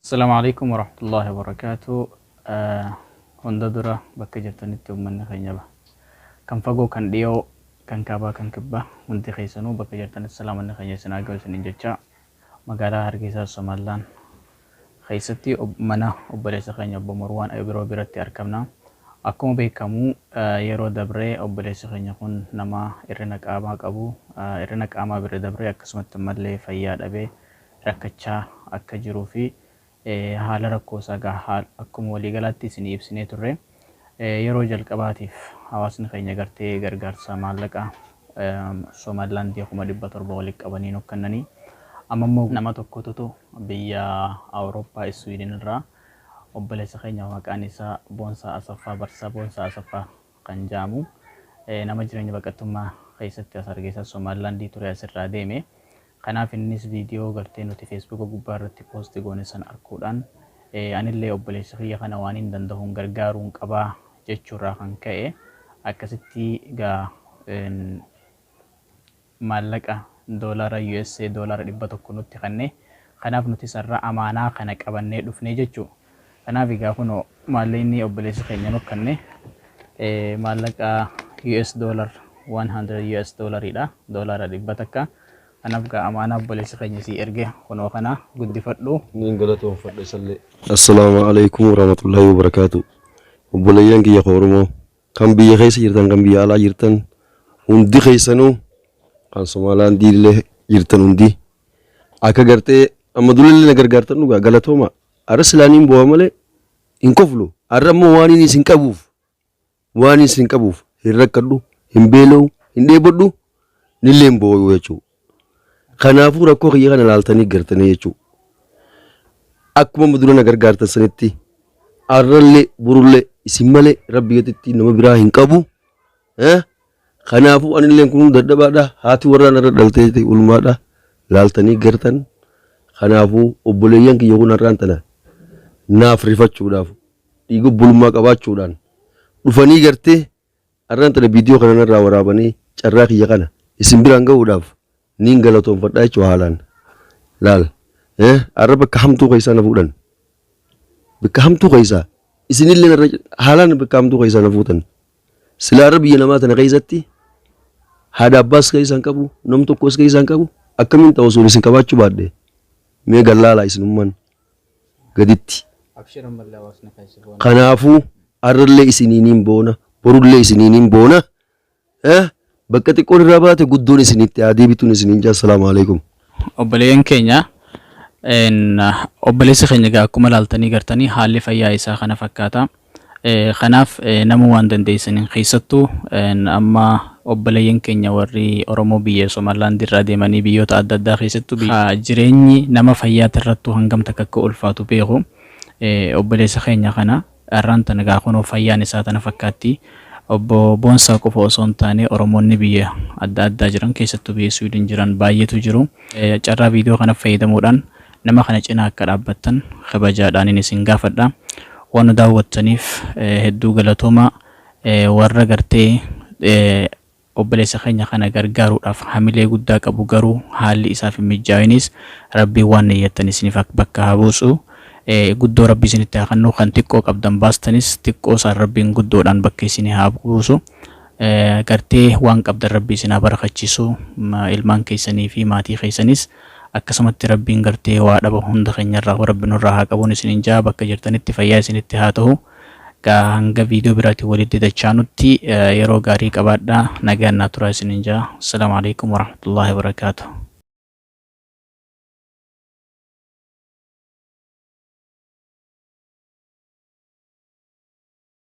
Assalaamu alaikum warahmatullahi wabarakaatu. Hunda dura bakka jirtanitti uummanni keenya ba. Kan fagoo, kan dhiyoo, kan kaabaa, kan kibbaa, hundi keessanuu bakka jirtanitti salaamanni keenya isin haa ga'u isiniin jecha, magaalaa Hargeysaa Somaliland keessatti mana obboleessa keenya obbo Marwaan Ibiroo biratti argamna. Akkuma beekamu yeroo dabree obboleessi keenya kun nama hir'ina qaamaa qabu, hir'ina qaamaa bira dabree akkasumatti ammallee fayyaa dhabee rakkachaa akka jiruu fi haala rakkoo isaa gaa akkuma waliigalaatti isinii ibsinee turre. Yeroo jalqabaatiif hawaasni keenya gartee gargaarsa maallaqaa Somalilaandii 700,000 walitti qabanii nukkannanii, amma immoo nama tokkotutu biyya Awurooppaa Iswiidin irraa obboleessa keenya maqaan isaa Boonsaa Asaffaa, Barsiisaa Boonsaa Asaffaa kan jedhamu, nama jireenya baqattummaa keessatti as Hargeysaa Somalilaandii ture asirraa deeme. Kanaaf innis viidiyoo gartee nuti Feesbuuka gubbaa irratti post goone san arguudhaan, anillee obboleessa kiyya kana waan hin danda'uun gargaaruun qabaa jechuurraa kan ka'e, akkasitti gaa maallaqa doolaara USA doolaara 100 nutti kenne. Kanaaf nuti sarara amaanaa kana qabannee dhufnee jechuu. Kanaaf egaa kunoo maallaqni obboleessi keenya nu kenne maallaqa US dollar 100 US doolariidha, doolaara 100. Kanaaf gaa amaanaa obboleessi keenya sii erge kunoo kana guddifadhu. Niin galatoonfadha isallee. Assalaamu alaikum warahmatullahi wabarakaatu. Obboleeyyan kiyya Oromoo kan biyya keessa jirtan, kan biyya alaa jirtan hundi keessanuu, kan Somaalaandii illee jirtan hundi, akka gartee amma durillee na gargaartan dhugaa galatooma. Arra silaaniin bu'aa malee hin koflu. Arra immoo waan inni isin qabuuf, waan isin qabuuf hin rakkadhu, hin beela'u, hin dheebodhu, nillee hin boo'u jechuudha. Kanaafuu rakkoo kiyya kana laaltanii gartanii jechuudha. Akkuma amma dura na gargaartan sanitti arrallee borullee isin malee rabbi gaditti nama biraa hin qabu. Kanaafuu anillee kun dadhabaadha. Haati warraa narra dhaltee ulmaadha. Laaltanii gartan. Kanaafuu obboleeyyan kiyya kun har'aan tana naaf rifachuudhaaf, dhiiga obbolummaa qabaachuudhaan dhufanii gartee har'aan tana viidiyoo kana narraa waraabanii carraa kiyya kana isin biraan gahuudhaaf niin galatoonfadha jechuudha haalaan. Laal. Har'a bakka hamtuu keessaa na fuudhan. Bakka hamtuu keessaa isinillee narra haalaan bakka hamtuu keessaa na fuutan. Silaa har'a biyya namaa tana keessatti haadha abbaas keessaa hin qabu, nam tokkos keessaa hin qabu. Akkamiin ta'u osoo isin qabaachuu baadhe? Mee gallaalaa isinummaan gaditti. Abshir, ammallee hawaasni keessa boona. Kanaafuu har'allee isiniiniin boona, borullee isiniiniin boona. Bakka xiqqoon irraa baate guddoon isinitti haa deebituun isiniin jaa. Assalaamu alaikum. Obboleeyyan keenya, obboleessi keenya egaa akkuma ilaaltanii gartanii haalli fayyaa isaa kana fakkaata. Kanaaf namuu waan dandeessaniin, keessattuu amma obboleeyyan keenya warri Oromoo biyya Somalilaand irraa deemanii biyyoota adda addaa keessattuu jireenyi nama fayyaati irrattuu hangam takka akka ulfaatu beeku. Obboleessa keenya kana har'aan tana gaa kunoo fayyaan isaa tana fakkaatti. Obbo Boonsaa qofa osoo hin taane Oromoonni biyya adda addaa jiran, keessattuu biyya Suwiidin jiran baay'eetu jiru. Carraa viidiyoo kana fayyadamuudhaan nama kana cinaa akka dhaabbattan kabajaadhaanin isin gaafadha. Waan nu daawwattaniif hedduu galatoomaa. Warra gartee obboleessa keenya kana gargaaruudhaaf hamilee guddaa qabu garuu haalli isaaf hin mijjaawinis, Rabbiin waan niyyattan isiniif bakka haa buusu. Guddoo Rabbi isinitti haa kennu. Kan xiqqoo qabdan baastanis xiqqoo isaan Rabbiin guddoodhaan bakka isinii haa buusu. Gartee waan qabdan Rabbi isin haa barakachiisu. Ilmaan keessanii fi maatii keessanis akkasumatti Rabbiin gartee waa dhaba hunda keenyarraa Rabbi nurraa haa qabuun isiniin jaa. Bakka jirtanitti fayyaa isinitti haa ta'u. Gaa hanga viidiyoo biraatiin walitti dachaanutti yeroo gaarii qabaadhaa, nagaan naa turaa isiniin jaa. Assalaamu alaikum warahmatullahi wabarakaatuh.